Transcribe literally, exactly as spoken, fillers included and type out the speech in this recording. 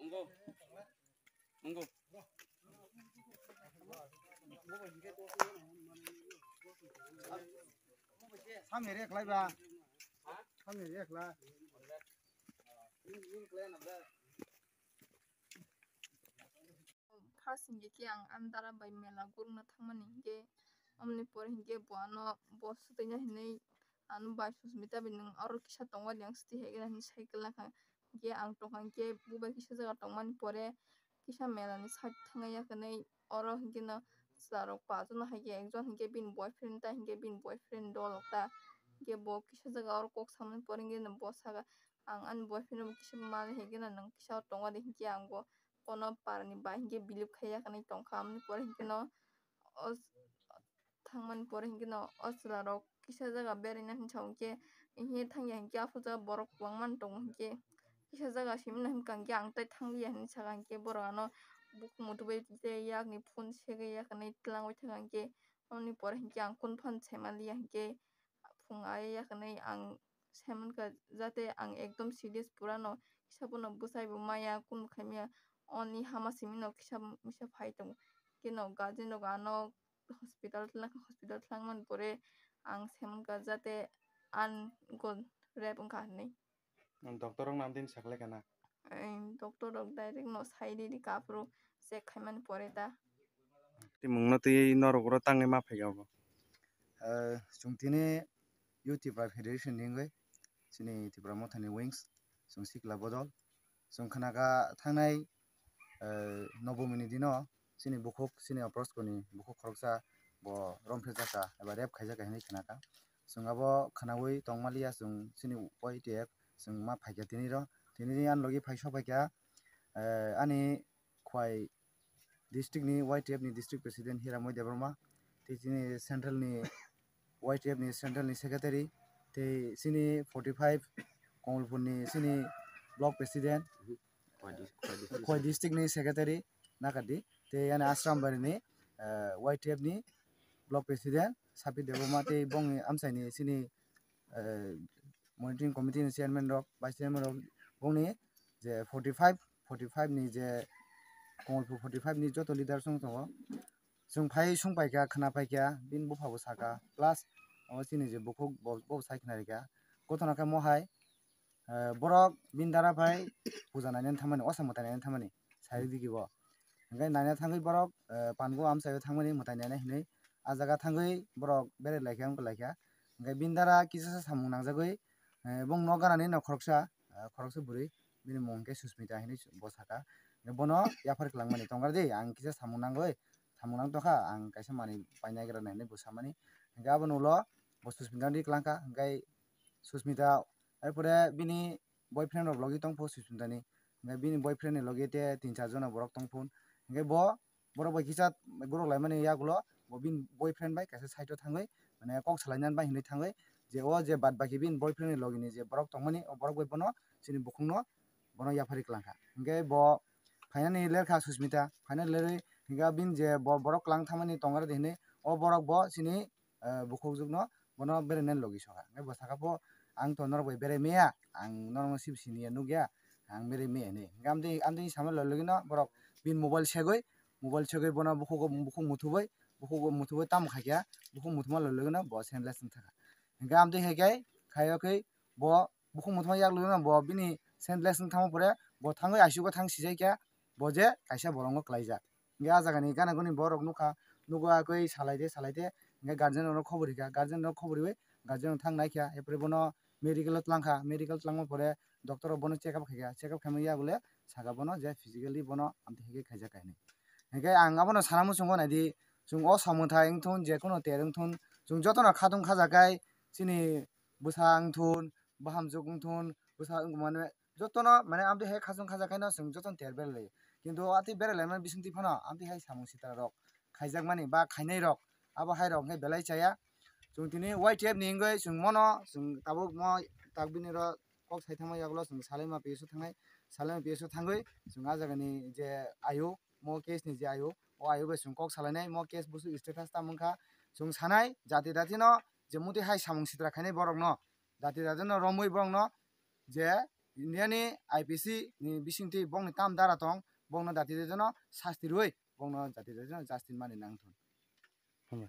Nungo. Nungo. Samir ekla ba. Samir ekla. First hingke ke ang ani dara bai mela gurungna thangmani hingke, omoni pore hingke bo ano bo swtwina hinui ano bai Susmita bai nwng oro kisa tongo de ang swtwi hai gana hinui cycle nakha hingke ang tongkha hingke bo bai kisa jaga tongmani pore kisa mela ni side thangya hwnwi oro hingke no chwla rok pasono hai khe ekjon hingke bini boyfriend ta hingke bini boyfriend dol ta hingke bo kisa jaga oro kok samani pore hingke no bo saka ang ani boyfriend bo kisa mani hingke no nwng kisa tongo de hingke ang bo kono parani bai hingke believe khaiya hwnwi tongkha. Amoni pore hingke no o thangmani pore hingke no o chwla rok kisa jaga beraina hinwi sa hingke, hingke thangya hingke aphuru jaga borok kwbangma tongo hingke kisa jaga simi no himkha hingke ang tai thangliya hinwi saka hingke borok ano bukhuk muthubui tei yakni phone segwi yakni twlangwi thangkha hingke, amoni pore hingke ang kunu phano saimaliya hingke phung ayaya hwnwi ang saimankha jate ang ekdom serious purano kisa bono bwsai bo maya kunu khaimaya oni hama simi no kisa misa phai tongo keno guardian rok ano hospital twlangkha hospital twlangmani pore ang saimankha jate an go rape wngkha hinwi. Doctor rok nam din saklai kana? Doctor rok direct no sai riri kaphuru check khaimani pore ta. Timung no twi norok oro tangwi ma phaikha bo. Chwng tini Youth Tipra Federation ni wngwi chini Tipra Mothani wings chwng sikla bodol chwng khnakha thangnai Nobomini dino chini bukhuk chini Oproskoni bukhuk khoroksa bo romphre jaka eba rape khaijak hinwi khnakha. Chwng abo khnaui tongmaliya chwng chini Y T F chwng ma phaikha tini ro tini ani logi phai sok phaikha ani Khwai district ni Y T F ni district president Hiramoi Debbarma, tei chini central ni Y T F ni central ni secretary, tei chini forty five Komolpur ni chini block president, Khwai district ni secretary Nakardi, tei ani Asrambari ni Y T F ni block president Sapi Debbarma, tei bongni amchai ni chini monitoring committee ni chairman rok, vice chairman rok, bongni je forty five, forty five ni je Komolpur forty five ni joto leader song tongo. Chwng phai sung paikha, khna paikha, bini bupha bo saka, plus abo chini je bukhuk bo, bo sai khna rikha. Kothona khe mohai, borok bini dara phai puja nainani thamani, osa mwtai nainani thamani, sai ridi kibo. Hingke naina thangwi borok pango amchaio thangmani mwtai naina hinwi ah jaga thangwi borok berai laikha wngkha laikha. Hingke bini dara kisa samung nangjagwi bong nok ganani no khoroksa, khoroksa bwrwi bini mung hingke Susmita hinwi bo saka. Bono yaphar kwlangmani tongra di ang kisa samung nangwi samung nang tongkha ang kaisa manwi painai gra nai hinwi bo samani. Hingke abono ulo bo Susmita di kwlangkha hingke Susmita, erpore bini boyfriend rok logi tongpho Susmita ni. Hingke bini boyfriend ni logi te tin char jona borok tongphun. Hingke bo borok bai kisa gorok laimani yagulo bo bini boyfriend bai kaisa side o thangwi mane kok salainani bai hinwi thangwi je o je bad baki bini boyfriend ni logi ni je borok tongmani o borok bai bono chini bukhuk no bono yaphari kwlangkha. Hingke bo phainani lerkha Susmita, phainani lerwi hingke bini je bo borok kwlang thangmani tongra di hinwi o borok bo chini bukhukjwkno bono berainani logi sokha. Hingke bo saka pho, "Ang to norok bai berai maya, ang norokno sib siniya nukya, ang berai maya," hinwi. Hingke amtwi, amtwi sama logilogino borok bini mobile segwi, mobile segwi bono bukhugo, bukhuk muthubui, bukhugo muthubui tamo khaikha, bukhuk muthuma logilogino bo senseless wng thangkha. Hingke amtwi hai khe, khaio khe bo bukhuk muthuma yaklogino bo bini senseless wng thangma pore bo thangwi I C U o thang sijaikha, bo je kaisa borokno klaijak. Hingke ah jagani gana guni borok nukha, nugo akoi salaide salaide, hingke guardian rokno khobor rikha, guardian rok khobor riwi guardian rok thang naikha, epore bono medical o twlangkha, medical twlangma pore doctor rok bono check up khaikha, check up khaimani yagulo saka bono je physically bono amtwi hingke khaijak kainwi. Hingke ang abono sana muchungo naidi, chwng o samung thai wngthun, je kono ter wngthun, chwng jotono khatung khajakai chini bwsa wngthun, bahamjwk wngthun, bwsa wngmani jotono mane amtwi hai khachung khajakhaino chwng jotono ter beralaio. Kintu atwi beralaimani bisingtwi phano amtwi hai samung sitra rok khaijakmani ba khainai rok abo hai rok hwnkhe belai chaya. Chwng tini Y T F ni wngwi chwng mono chwng tabuk mo tak bini ro kok sai thangma yagulo chwng Salaima P S o thangnai, Salaima P S o thangwi chwng ah jagani je ayu, mo case ni je ayu, o ayu bai chwng kok salainai, mo case busu status tamo wngkha, chwng sanai jati jati no je muti hai samung sitra khainai borok no, jati jati no romwi borok no je India ni I P C ni bisingtwi bongni tam dara tong, bongno jati jatino sasti rwi, bongno jati jatino justice mani nang thung. Hambai.